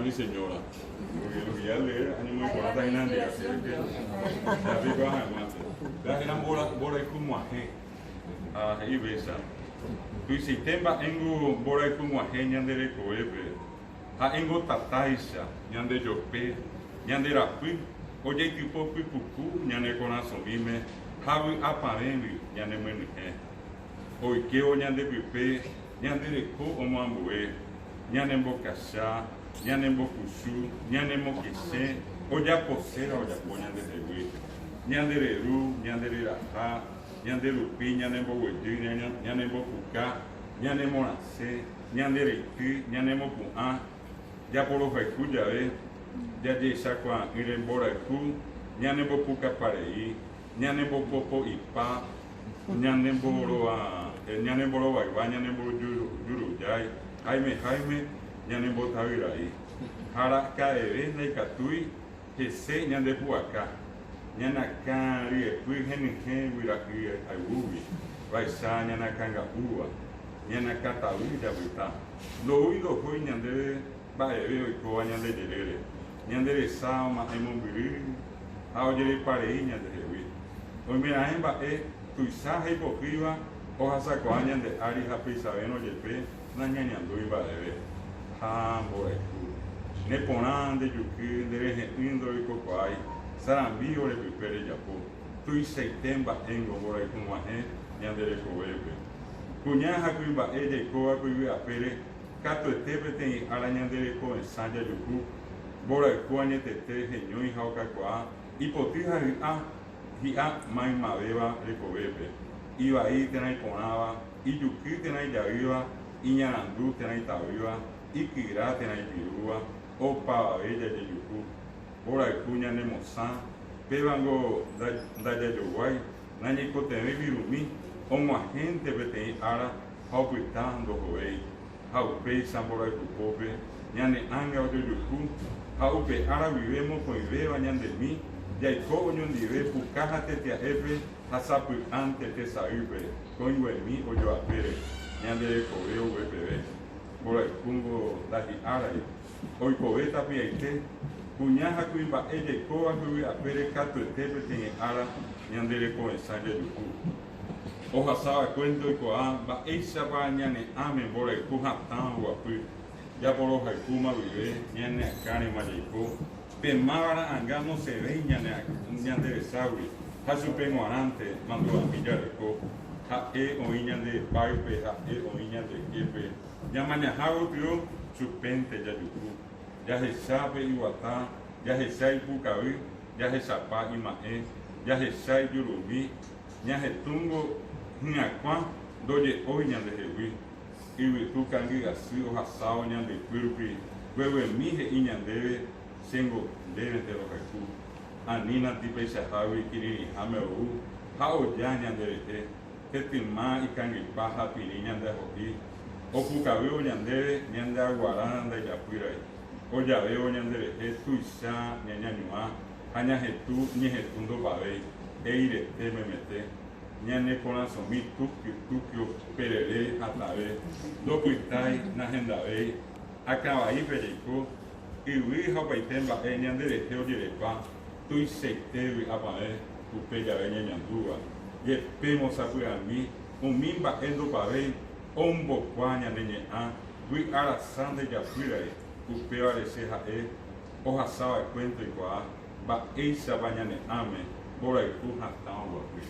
mi señora. Porque lo que voy a leer añemoĩ porãta hína nde, así es que japeikuaa hag̃uánte. Péva héra mborayhu g̃uahẽ. Ha he'i péicha, Tuichaite mba'éngo mborayhu g̃uahẽ ñande rekovépe, ha'éngo tatáicha, ñande jope, ñande rapy, ojaitypo pypuku ñane korasõmíme ha vy'apavẽgui ñanemyenyhẽ. Oikévo ñande pype, ñande reko omoambue, ñanembokacha, ñanembokuchu, ñanemokechẽ, ojaposéva ojapo ñandehegui. Ñande reru, ñande reraha, ñande rupi ñanemboguejy, ñanembopuka, ñanemorasẽ, ñande reity, ñanemopu'ã, japorohayhu jave, jajehechakuaa'ỹre mborayhu, ñanembopukaparei, ñanembopopo'ipa, Ñanemborovayva, ñanemborujurujái, háime háime ñanembotavyrai. Ha raka'eve ndaikatúi hese ñandepu'aka, ñanakã ryepy henyhẽ guyraky ayvúgui, vaicha ñanakãnga'úva, ñanakãtavy japyta. Ndoúi ndohói ñandéve mba'eve oikóva ñande jerére, ñande resa oma'ẽ mombyry ha ojereparei ñandehegui. Oimeraẽ mba'e tuicha ha ipohýiva ohasakuaa ñande ári ha peichavérõ jepe nañañandúi mba'eve. Ha mborayhu. Ne porã, nde juky, nde rehe'ỹ ndoroikokuaái, sarambi ore pype rejapo. Tuichaite mba'éngo mborayhu g̃uahẽ ñande rekovépe. Kuña ha kuimba'e jaikóva ko yvy apére katuete peteĩ ára ñande rekovesã jajuhu. Mborayhu añetete heñói ha okakuaa Ipoty ha hy'a hi'a maymavéva rekovépe, ivai térã iporãva, ijuky térã ijaýva, iñarandu térã itavýva, ikyra térã ipirúva, opavave jajejuhu. Mborayhu ñanemosã, pévango ndajajoguái, nañaikotevẽi virumi, og̃uahẽnte peteĩ ára ha opyta ndohovéi. Ha upéicha mborayhupópe ñane ánga ojojuhu, ha upe ára guive mokõivéva ñandemi jaiko oñondive puka ha tetia'épe ha sapy'ánte tesaýpe kõinguemi ojoapére ñande rekove ogue peve. Mborayhúngo ndahi'árai. Oikove tapiaite, kuña ha kuimba'e jaikóva yvy apére katuete peteĩ ára ñande rekovesã jajuhu. Ohasa va'ekuénte oikuaa mba'éichapa ñane ãme mborayhu hatã oguapy, japorohayhúma guive ñane akãrema jaiko, pe máva ra'ãnga nosẽvéi ñande reságui ha chupe g̃uarãnte mandu'ami jareko, ha'e oĩ ñande páype, ha'e oĩ ñande képe, ñamañaha gotyo chupénte jajuhu, jahecha pe iguata, jahecha ipukavy, jahechapa ima'ẽ, jahecha ijurumi, Ñahetũngo hyakuã ndoje'ói ñandehegui, yvytu kangy asy ohasávo ñande ypy rupi, gueguemi he'i ñandéve chéngo ndévente rohayhu. Anínati peichahágui kirirĩháme ou ha oja ñanderehe, hetyma ikangypa ha pirĩ ñandeaho'i, opukavývo ñandéve ñande aguara ndaijapýrai, ojavévo ñanderehe tuicha ñañañuã ha ñahetũ ñehetũ ndopavéi, eirete memete, ñane korasõmi túky túky operere hatãve, ndopytái, nahendavéi, akãvaípe jaiko, yvy ha opaite mba'e ñande rehe ojerepa, tuichaite vy'apavẽ upe jave ñañandúva, jepémo sapy'ami umi mba'e ndopavéi, ombokua ñane ñe'ã, vy'a rasa ndejapýrai, upévare che ha'e, Ohasa va'ekuénte oikuaa mba'éichapa ñane ãme mborayhu hatã oguapy.